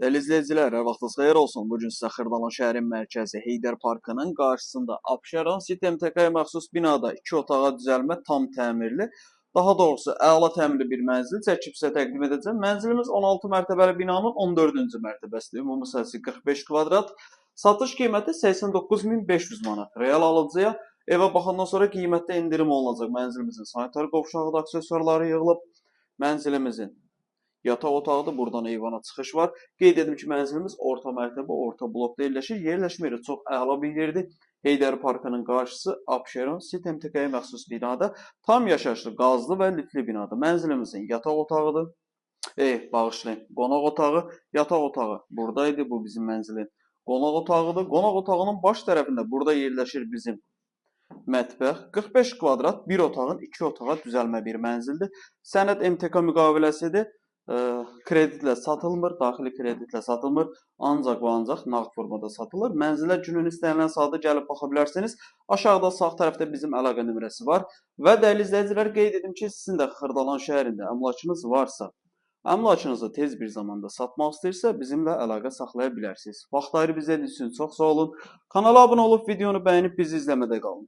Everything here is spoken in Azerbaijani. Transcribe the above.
Dəyərli izləyicilər, hər vaxtınız xeyir olsun. Bu gün sizə Xırdalan şəhərin mərkəzi Heydər Parkının qarşısında Abşeron City MTK-ya məxsus binada 2 otağa düzəlmə tam təmirli, daha doğrusu əla təmirli bir mənzil çəkib sizə təqdim edəcəm. Mənzilimiz 16 mərtəbəli binanın 14-cü mərtəbəsidir. Ümumi sahəsi 45 kvadrat. Satış qiyməti 89.500 manat. Real alıcıya evə baxandan sonra qiymətdə endirim olunacaq. Mənzilimizin sanitar qovşağı da aksesuarları yığılıb. Mənzilimizin yataq otağıdır. Buradan eyvana çıxış var. Qeyd edim ki, mənzilimiz orta mərtəbə, orta blokda yerləşir. Yerləşmə yeri çox əla bir yerdir. Heydər Parkının qarşısı Abşeron City MTK-ya məxsus binada. Tam yaşayışlı, qazlı və liftli binada. Mənzilimizin yataq otağıdır. Bağışlayın, qonaq otağı, yataq otağı buradaydı. Bu bizim mənzilin qonaq otağıdır. Qonaq otağının baş tərəfində burada yerləşir bizim mətbəx. 45 kvadrat bir otağın 2 otağa düzəlmə bir mənzildir. Sənəd MTK müqaviləsidir. Kreditlə satılmır, daxili kreditlə satılmır, ancaq və ancaq nağd formada satılır. Mənzilə günün istənilən saatı gəlib baxa bilərsiniz. Aşağıda sağ tərəfdə bizim əlaqə nömrəsi var. Və dəyərli izləyicilər, qeyd edim ki, sizin də Xırdalan şəhərində əmlakınız varsa, əmlakınızı tez bir zamanda satmaq istəyirsə, bizimlə əlaqə saxlaya bilərsiniz. Vaxt ayırıb izlədiyiniz üçün çox sağ olun. Kanala abunə olub, videonu bəyənib bizi izləmədə qalın.